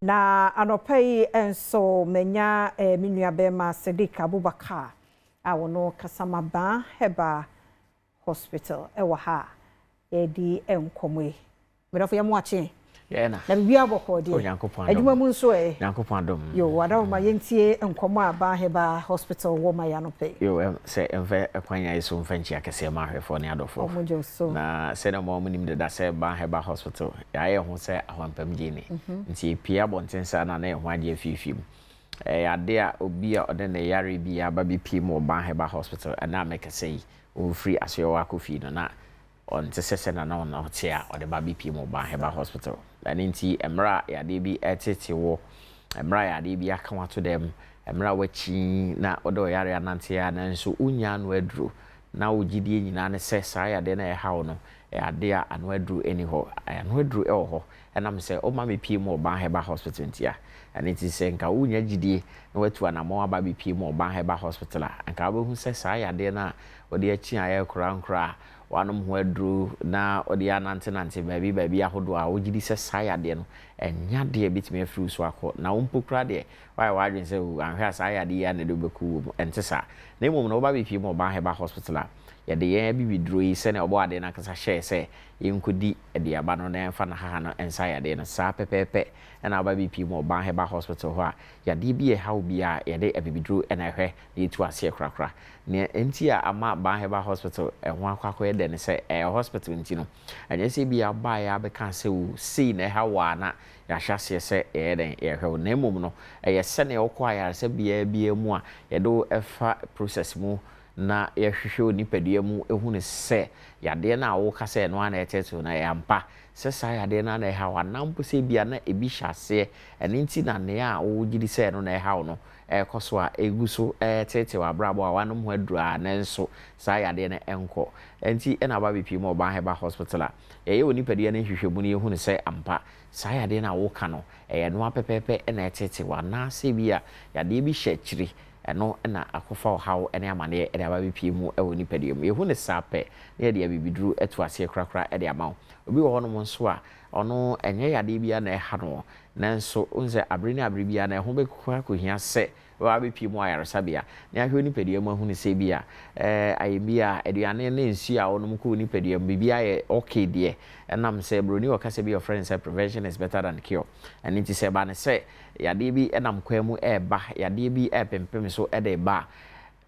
Na anɔpa yi nso manya me nua bɛrima Sadiq Abubakar a wɔno Kasamaba Herbal Hospital ɛwɔ ha a yɛdi nkɔmmɔ yi. Medɔfo, yɛ mo akye. Yɛna. Na biribi abɔkɔ deɛ? Onyankopɔn adom. Adwuma mu nso ɛ? Nyankopɔn adom. Yo, wadawoma, yɛntie nkɔmmɔ a Ban Herbal Hospital wɔ ma yɛ anɔpa yi. Yo, sɛ ɛmfɛ ɛkwan yɛ so mfa nkyia kɛseɛ ma ahwɛfoɔ ne adɔfoɔ. Ɔmo gye so. Na sɛdeɛ mo nim deda sɛ Ban Herbal Hospital, yɛayɛ ho sɛ ahoampam gye ne. Nti yɛpie abɔnten saa na na yɛn ho adeɛ fiifii mu. Ɛyɛ ade a obi a ɔde ne yare bi aba bɛpie mu wɔ Ban Herbal Hospital ɛna mɛkɛsɛ yi, ɔmfiri asoɛ wɔ akɔ fie no na ɔnte sɛ nana ɔna ɔte a ɔde ba bɛpie mu wɔ Ban Herbal Hospital. Ɛno nti mmerɛ a yadeɛ bi ɛtete wɔ, mmerɛ a yadeɛ bi aka wato dɛm, mmerɛ a wakyi na ɔde ɔyare anante a nanso wonya ano aduro na wo gyidie nyinaa ne sɛ saa yadeɛ no a ɛha wo no, ɛyɛ adeɛ a ano aduro ɛni hɔ. Ano aduro ɛwɔ hɔ, ɛnam sɛ woma mepie mu wɔ Ban Herbal Hospital nti a. Ɛno nti sɛ nka wonya gyidie na watu anammɔn aba bɛpie mu wɔ Ban Herbal Hospital a, anka wobɛhu sɛ saa yadeɛ no a wɔde akyi a ɛyɛ korankora a wanom ho aduro na wɔde anantenante baabi baabi ahodoɔ a wogye di sɛ saa yadeɛ no ɛnya deɛ bɛtumi afiri wo so akɔ, na wo mpo koraa deɛ wayɛ w'adwene sɛ anhwɛ a saa yadeɛ yi a na ɛde wobɛkɔ wɔ mu, ɛnte saa. Na mmom no, woba bɛpie mu wɔ Ban Herbal Hospital a, yɛde yɛn abibiduro yi, sɛnea ɔbɔ adeɛ no ankasa hyɛɛ sɛ yɛnkɔdi aduaba no na yɛmfa n'ahaha no nsa yadeɛ no saa pɛpɛɛpɛ, ɛna woba bɛpie mu wɔ Ban Herbal Hospital hɔ a, yadeɛ bi a ɛha wo bi a, yɛde abibiduro ɛna ɛhwɛ na yɛtu aseɛ korakora. Nea nti a ama Ban Herbal Hospital ɛho akɔ akɔyɛ dɛ ne sɛ ɛyɛ hospital nti no, ɛnyɛ sɛ bi abaeɛ abɛka sɛ wo sei na ɛha wo a na yɛahyɛ aseɛ sɛ yɛyɛ dɛn yɛhwɛ wo, na mmom no ɛyɛ sɛnea wokɔ ayaresabea biara mu a yɛde wo ɛfa process mu na yɛhwehwɛ wo nipadua mu ehu ne sɛ yadeɛ no a woka sɛ ɛno ara na ɛtete no, ɛyɛ ampa sɛ saa yadeɛ no ara na ɛha wo, anaa mpo sɛ ebia na ebi hyɛ aseɛ, ɛno nti na nea a wogye di sɛ ɛno na ɛha wo no ɛkɔ so a ɛgu so ɛɛtete w'abrabɔ a wanom ho aduro a, nanso saa yadeɛ no ɛnkɔ. Ɛnti ɛna aba bɛpie mu Ɔban Herbal Hospital a, yɛyɛ wɔ nipadua no nhwehwɛmu no, yɛhu no sɛ ampa saa yadeɛ no a woka no ɛyɛ noa pɛpɛɛpɛ ɛna ɛtete wo, anaasɛ bi a yadeɛ bi hyɛ akyiri, ɛno na akɔfa ɔhaw ne amanneɛ ɛde aba bɛpie mu ɛwɔ nipadua mu. Yɛhu ne saa pɛ na yɛde abibiduro atu aseɛ korakora ɛde ama wo. Obi wɔ hɔnom nso a ɔno ɛnyɛ yadeɛ biara na ɛha no, nanso wohu sɛ abere ne abere biara na ɛho bɛkɔ akɔhia sɛ wɔba bɛpie mu ayaresabea na yɛahwɛ nipadua mu ahunu sɛ bi a ayɛ bi a aduane ne nsuo a wɔnom kɔ nipadua mu biribi ayɛ okay deɛ, ɛnam sɛ buroni wɔ kasa bi a ɔfrɛ no sɛ "prevention is better than cure". Ɛno nti sɛ ɛba ne sɛ yadeɛ bi ɛnam kwan mu ɛɛba, yadeɛ bi ɛɛpempem so ɛde ba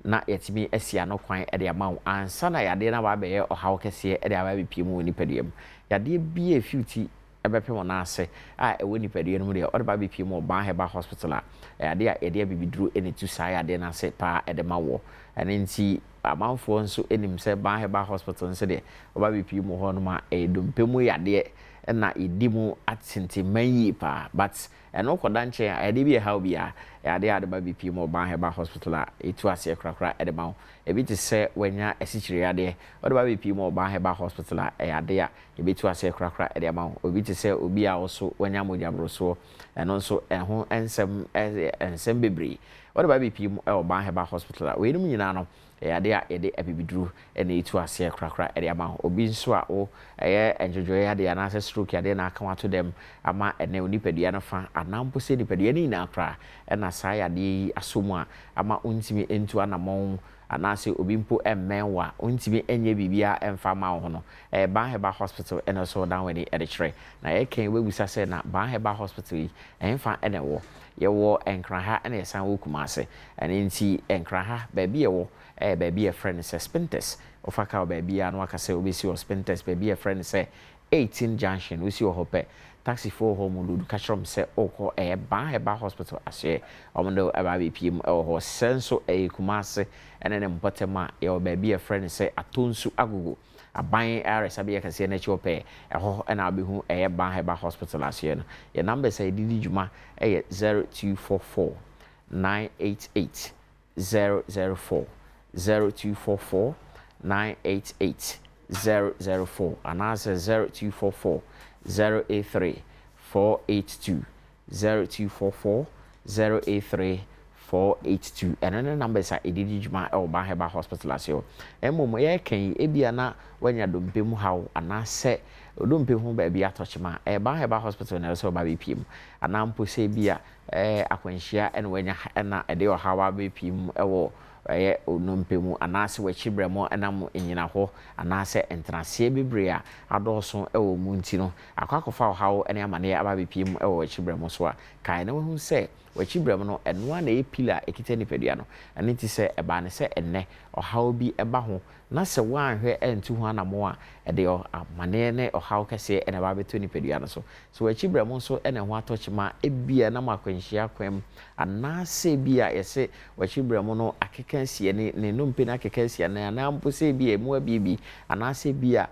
a, na yɛtumi asi ano kwan ɛde ama wo ansa na yadeɛ no aba abɛyɛ ɔhaw kɛseɛ ɛde aba abɛpie mu wɔ nipadua mu. Yadeɛ bi a ɛfi ti ɛbɛpem wɔn ase a ɛwɔ nipadua no mu deɛ, ɔde ba abɛpie mu wɔ Ban Herbal Hospital a, ɛyɛ adeɛ a yɛde abibiduro ɛna etu saa yadeɛ no ase paa ɛde ma wɔ. Ɛno nti amanfoɔ nso anim sɛ Ban Herbal Hospital nso deɛ, ɔba abɛpie mu hɔ nom a, ɛyɛ dompe mu yadeɛ ɛna yɛdi mu atenteman yie paa, but ɛno kɔda nkyɛn a, yadeɛ bi a ɛha wo biara, ɛyɛ adeɛ a ade ba bɛpie mu wɔ Ban Herbal Hospital a, ɛtu aseɛ korakora ɛde ma wo. Ebi te sɛ wanya asikyire yadeɛ, ɔde ba bɛpie mu wɔ Ban Herbal Hospital a, ɛyɛ adeɛ a yɛbɛtu aseɛ korakora ɛde ama wo. Obi te sɛ obi a ɔso wanya mogya borosoɔ, ɛno nso ɛho nsɛm ɛyɛ nsɛm bebree, wɔde ba bɛpie mu ɛwɔ Ban Herbal Hospital a, weinom nyinaa no ɛyɛ adeɛ a yɛde abibiduro ɛna ɛtu aseɛ korakora ɛde ama wo. Obi nso a wo ɛyɛ ndwodwoeɛ adeɛ anaasɛ stroke adeɛ na aka wato dɛm ama ɛnɛ onipadua no fa, anaa mpo sɛ nipadua no nyinaa koraa ɛna saa yadeɛ yi asɔ mu a ama wontumi ntu anammɔn, anaasɛ obi mpo mmɛn wo a wontumi nyɛ biribiara ɛmfa ma wo ho no, ɛyɛ Ban Herbal Hospital ɛna so dan w'ani ɛde kyerɛ. Na yɛka wobɛbisa sɛ na Ban Herbal Hospital yi ɛmfa ɛna ɛwɔ? Yɛwɔ Nkran ha ɛna yɛsan wɔ Kumase. Ɛno nti Nkran ha baabi ɛwɔ ɛyɛ baabi yɛfrɛ no sɛ Spintex. Wofa kaa baabi a na waka sɛ wobɛsi wɔ Spintex, baabi yɛfrɛ no sɛ 18 Junction. Wosi wɔ hɔ pɛ, taxifoɔ wɔ hɔ mu lodu, ka kyerɛ m sɛ wokɔ ɛyɛ Ban Herbal Hospital aseɛ, ɔmo de ɛba abɛpie mu ɛwɔ hɔ. Sɛ nso ɛyɛ Kumase ɛne ne mpɔtam a, yɛwɔ baabi yɛfrɛ no sɛ Atonsu Agogo, aban ayaresabea kɛseɛ no akyi hɔ pɛɛ, ɛhɔ ɛna wobɛhu ɛyɛ Ban Herbal Hospital aseɛ no. Yɛ numbers a yɛde di dwuma ɛyɛ 0244 988 004, 0244 988 004, anaasɛ 0244 083 482, 0244 083. 482. Ɛno ne numbers a yɛde di dwuma wɔ Ban Herbal Hospital ase hɔ. Mmom yɛreka yi, ebia na woanya dompe mu haw anaasɛ odompe ho baabi atɔ kyema a, ɛyɛ Ban Herbal Hospital na ɛwɔ sɛ woba bɛpue mu. Anaa mpo sɛ ebia ɛyɛ akwanhyia na woanya na ɛde ɔhaw abɛpue mu wɔ ɛyɛ onompe mu anaasɛ w'akyi berɛmo nam nnyina hɔ anaasɛ ntenaseɛ bebree a adɔɔso wɔ mu nti no akɔ akɔfa ɔhaw ne amaneɛ aba abɛpue mu wɔ w'akyi berɛmo so a, kae na woahu sɛ W'akyi berɛm no, ɛno ara na ɛyɛ pillar a ɛkita nipadua no. Ɛno nti sɛ ɛbaa no sɛ ɛnnɛ ɔhaw bi ba ho na sɛ woanhwɛ antu ho anammɔn a, ɛde amaneɛ ne ɔhaw kɛseɛ na ɛba abɛtɔ nipadua no so. Sɛ w'akyi berɛm nso na ɛho atɔ kyema a, ebia ɛnam akwanhyia kwan mu anaasɛ ebia yɛse w'akyi berɛm no akeka asi ani, ne nnompe no akeka asi ani anaa mpo sɛ ebia ɛmu abiebie anaasɛ ebia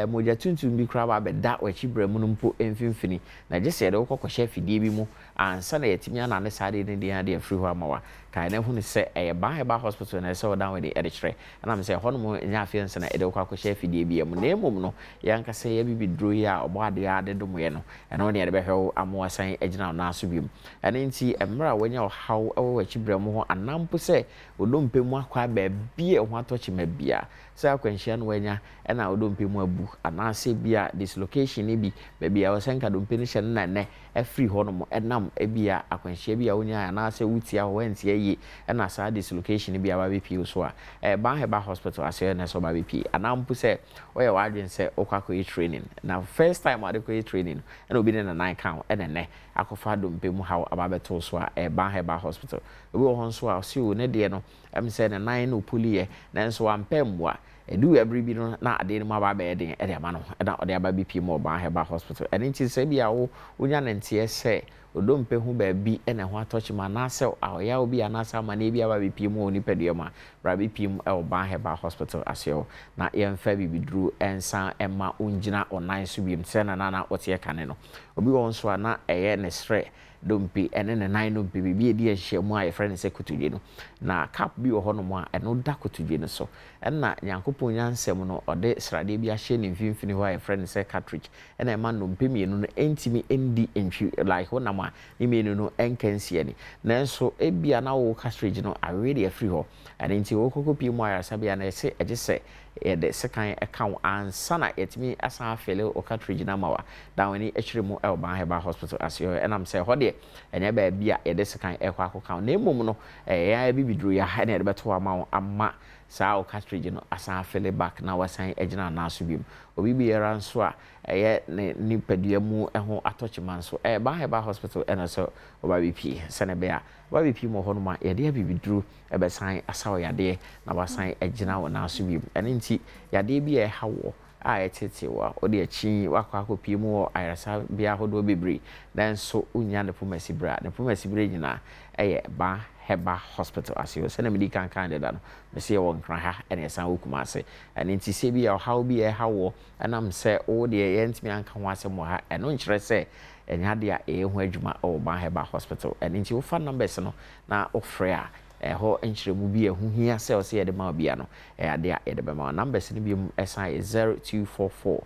mogya tuntum bi koraa aba abɛda w'akyi berɛm no mpo mfimfini na gye sɛ yɛde wo kɔ kɔhyɛ afidie bi mu Ansa na yɛatumi anane saa adeɛ no din ade afiri hɔ ama wo a, kae na hunu sɛ ɛyɛ Ban Herbal Hospital na ɛsɛ sɛ wodan w'ani de kyerɛ. Ɛnam sɛ ɛhɔnom nyɛ afei ansa na yɛde wo kɔ akɔhyɛ afidie biara mu, na mmom no, yɛn ankasa yɛn abibiduro yi a Ɔbɔadeɛ ara de dom yɛn no, ɛno na yɛde bɛhwɛ wo ama woasan agyina wo nan so bio. Ɛno nti, mmerɛ a woanya ɔhaw wɔ w'akyi berɛmo ho anaa mpo sɛ wo dompe mu akwaa baabi a ɛho atɔ kyema biara, sɛ akwanhyia na woanya na wo dompe mu abu, anaasɛ ebia dislocation no bi, baabi a ɛwɔ sɛ nka dompe no hyɛ no na ɛnnɛ afiri hɔnom ɛnam ebia akwanhyia bi a wonyae anaasɛ wotia hɔ woantia yie ɛna saa dislocation bi aba abɛpue wo so a, ɛyɛ Ban Herbal Hospital asoɛeɛ na ɛsɛ ɔba abɛpue. Anaa mpo sɛ woyɛ w'adwene sɛ wokɔ akɔyɛ training na first time a wode kɔyɛ training no ɛna obi de ne nan ka wo ɛna ɛnnɛ akɔfa dompe mu haw aba abɛto wo so a, ɛyɛ Ban Herbal Hospital. Obi wɔ hɔ nso a ɔse o ne deɛ no ɛm sɛ ne nan na ɔpuliiɛ nanso wampɛ mmoa. Ɛduu ɛbere bi no na adeɛ no mu aba abɛyɛ den de ama no na ɔde aba abɛpue mu wɔ Ban Herbal Hospital. Ɛno nti sɛ ebia wo wonya no nteɛ sɛ odompe ho baabi na ɛho atɔ kyema anaasɛ ɔyaw bi anaasɛ amaneɛ bi aba abɛpue mu wɔ wo nipadua mu a, bra bɛpue mu wɔ Ban Herbal Hospital aseɛ hɔ na yɛmfa bibiduro nsan mma wo ngyina wo nan so biom te sɛ na na woteɛ kane no. Obi wɔ hɔ nso a na ɛyɛ ne serɛ dompe ne ne nan nnompe, biribi a ɛdi nhyiamu a yɛfrɛ no sɛ kotodwe no. Na cup bi wɔ hɔnom a ɛno da kotodwe no so. Ɛnna Nyankopɔn nyansa mu no, ɔde sradeɛ bi ahyɛ ne mfimfini hɔ a yɛfrɛ no sɛ cartridge, ɛnna ɛma nnompe mmienu no ntumi ndi ntwi, like wonam a ne mmienu no nka nsi ani. Nanso ebia na wo cartridge no awe de afiri hɔ. Ɛno nti wokɔkɔpie mu ayaresabea no, ɛse ɛgye sɛ yɛde sekan ka wo ansa na yɛatumi asan afele wo cartridge no ama wo a, dan w'ani kyerɛ mu wɔ Ban Herbal Hospital ase hɔ. Ɛnam sɛ ɛhɔ deɛ ɛnyɛ baabi a yɛde sekan rekɔ akɔka wo, na mmom no ɛyɛ yɛn ara bibiduro yi ara na yɛde bɛto hɔ ama wo ama saa wo cartridge no asan afele back na wasan agyina wo nan so bio. Obi biara nso a ɛyɛ ne nipadua mu ho atɔkyema nso, ɛyɛ Ban Herbal Hospital na ɛsɛ ɔba bɛpie sɛdeɛ ɛbɛyɛ a ɔba bɛpie mu wɔ hɔnom a yɛde abibiduro bɛsan asa wo yadeɛ na woasan agyina wo nan so bio. Ɛno nti, yadeɛ bi a ɛha woɔ a ɛtetee wo a, wode akyi woakɔ akɔpue mu wɔ ayaresabea ahodoɔ bebree nanso wonnya ne pomasiberɛ a, ne pomasiberɛ nyinaa yɛ Ba Herbal Hospital ase hɔ. Sɛdeɛ medii kan kae deda no, mese yɛwɔ Nkran ha na yɛsan wɔ Kumase. Ɛno nti sɛ ebia ɔhaw bi a ɛha woɔ ɛnam sɛ wo deɛ yɛantumi anka ho asɛm wɔ ha, ɛno nkyerɛ sɛ ɛnyɛ adeɛ a yɛyɛ ho adwuma wɔ Ba Herbal Hospital. Ɛno nti wofa numbers no na wofrɛ a, ɛhɔ nkyerɛmu bi a ɛho hia sɛ ɔsɛ yɛde ma obi a no, ɛyɛ adeɛ a yɛde bɛma wo. Numbers no biom san yɛ 0244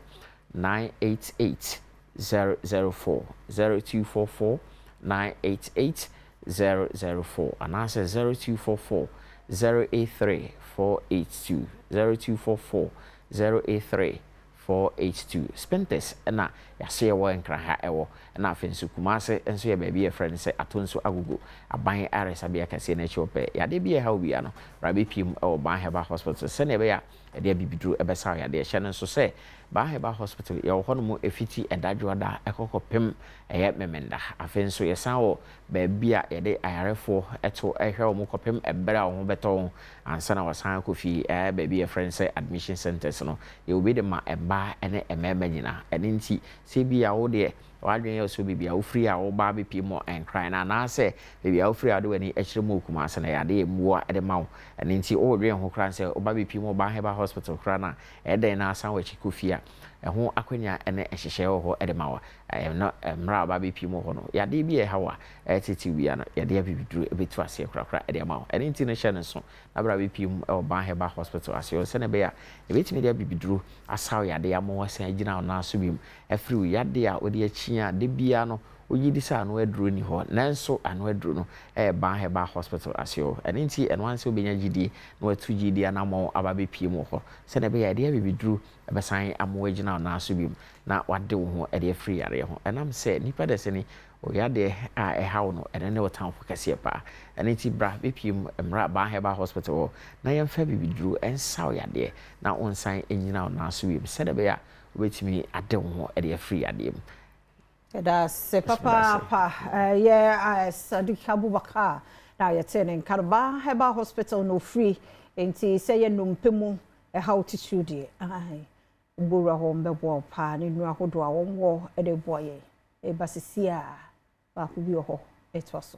988 004, 0244 988 004, anaasɛ 0244 083 482, 0244 083 482. Spintex na yɛasoɛ wɔ Nkran ha ɛwɔ, ɛna afei nso Kumase nso yɛ baabi a yɛfrɛ no sɛ Atonsu Agogo, aban ayaresabea kɛseɛ no akyi hɔ pɛɛ. Yadeɛ bi a ɛha wo biara no, bra bɛpue mu wɔ Ban Herbal Hospital sɛdeɛ ɛbɛyɛ a ɛde abibiduro bɛsa wo yadeɛ. Hyɛ no nso sɛ Ban Herbal Hospital yɛwɔ hɔnom ɛfiti ɛda Dwoada ɛkɔ kɔpem ɛyɛ Memenda. Afei nso yɛsan wɔ baabi a yɛde ayarefoɔ to hwɛ wɔn kɔpem ɛberɛ a wɔn ho bɛtɔ wɔn ansa na wɔasan akɔ fie, ɛɛ baabi a yɛfrɛ no sɛ admission centres no. Yɛwɔ bi de ma mmaa ne mmarima nyinaa. Ɛno nti, sɛ ebia wo deɛ w'adwene yɛ wo sɛ baabi a wofiri a woreba abɛpue mu wɔ Nkran no anaasɛ baabi a wofiri a wode w'ani kyerɛ mu wɔ Kumasi no, ɛyɛ adeɛ a mmoa de ma wo. Ɛno nti, woredwene ho koraa sɛ woba bɛpue mu wɔ Ban Herbal Hospital koraa no a, ɛyɛ dɛn na asan w'akyi kɔ fie a, ɛho akwannya ne nhyehyɛeɛ wɔ hɔ de ma wo. Ɛno mmerɛ a woba abɛpue mu wɔ hɔ no, yadeɛ bi a ɛha wo a ɛretetew biara no, yɛde abibiduro bɛtu aseɛ korakora de ama wo. Ɛno nti no, hyɛ no nso na bra bɛpue mu wɔ Ban Herbal Hospital ase hɔ sɛdeɛ ɛbɛyɛ a yɛbɛtumi de abibiduro asa wo yadeɛ ama woasan agyina wo nan so bio afiri wo yadeɛ a wode akyi a da biara no Wogye di sɛ ano aduro nni hɔ, nanso ano aduro no yɛ Ban Herbal Hospital ase hɔ. Ɛno nti, ɛno ara ne sɛ wobɛnya gyidie na watu gyidie anammɔn aba abɛpue mu wɔ hɔ, sɛdeɛ ɛbɛyɛ a ɛde abibiduro bɛsan ama woagyina wo nan so bio na woade wo ho de afiri yareɛ ho. Ɛnam sɛ nnipa dasani, wo yadeɛ a ɛha wo no, ɛno ne wo tamfo kɛseɛ paa. Ɛno nti bra bɛpue mu mmra Ban Herbal Hospital hɔ na yɛmfa abibiduro nsa wo yadeɛ na wonsan nnyina wo nan so bio sɛdeɛ ɛbɛyɛ a wobɛtumi ade wo ho de afiri yadeɛ mu. Yɛda ase papaapa. Ɛyɛ Sadiq Abubakar na yɛtee ne nka no. Ba Herbal Hospital na ofiri. Enti sɛ yɛ nnompe mu ɛhaw titiriw deɛ, ae, wobɛwura hɔ wɔbɛboa wo paa ne nnuro ahodoɔ a wɔwɔ de boa yɛn. Ɛba sisi a, baako bi wɔ hɔ, ɛtoa so.